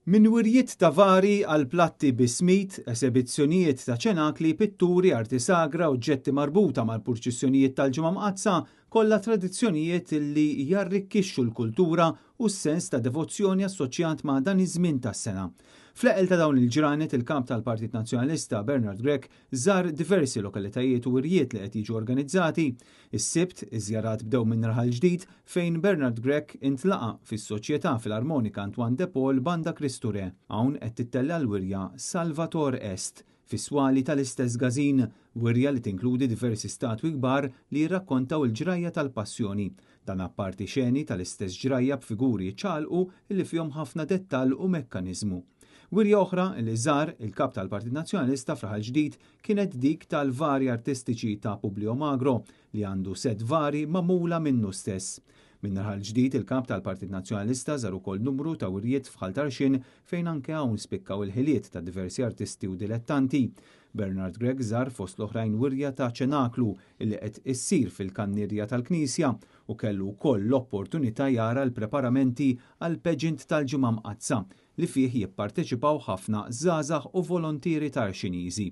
Minn wirjiet ta' vari għal platti bi smid, esebizzjonijiet ta' ċenakli, pitturi, arti sagra, oġġetti marbuta mal-purċissjonijiet tal-Ġimgħa Mqaddsa, kollha tradizzjonijiet li jarrikkixxu l-kultura u s-sens ta' devozzjoni assoċjat ma' dan iż-żmien tas-sena. Fl-eqqel ta' dawn il-ġranet il-Kap tal-Partit Nazzjonalista Bernard Grech żar diversi lokalitajiet u wirjiet li qed jiġu organizzati. Is-Sibt, iż-żjarat bdew minn Raħal Ġdid fejn Bernard Grech intlaqa' fis-Soċjetà Filarmonika Antoine de Paul Banda Kristu Re. Hawn qed tittella' l-wirja Salvator Est fis-swali tal-istess każin, wirja li tinkludi diversi statwi kbar li jirrakkontaw il-ġrajja tal-Passjoni. Dan apparti xeni tal-istess ġrajja b'figuri jiċċaqalqu li fihom ħafna dettall u mekkaniżmu. Wirja oħra li żar il-Kap tal-Partit Nazzjonalista f'Raħal Ġdid kienet dik tal-vari artistiċi ta' Publio Magro li għandu sett vari magħmula minnu stess. Minn Raħal Ġdid il-Kap tal-Partit Nazzjonalista żar ukoll numru ta' wirjiet f'Ħal Tarxien fejn anke hawn spikkaw il-ħiliet ta' diversi artisti u dilettanti. Bernard Grech żar fost l-oħrajn wirja ta' ċenaklu li qed issir fil-kannierja tal-Knisja u kellu wkoll l-opportunità jara l-preparamenti għall-pageant tal-Ġimgħa Mqaddsa li fih jipparteċipaw ħafna żgħażagħ u volontieri Tarxiniżi.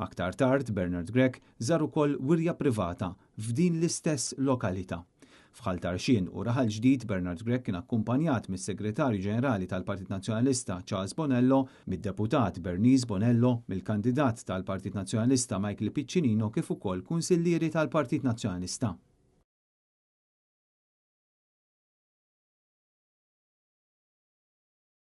Aktar tard Bernard Grech żar ukoll wirja privata f'din l-istess lokalità. F'Ħal Tarxien u Raħal Ġdid Bernard Grech kien akkumpanjat mis-Segretarju Ġenerali tal-Partit Nazzjonalista Charles Bonello, mid-Deputat Bernice Bonello, mill-kandidat tal-Partit Nazzjonalista Michael Piccinino kif ukoll kunsillieri tal-Partit Nazzjonalista.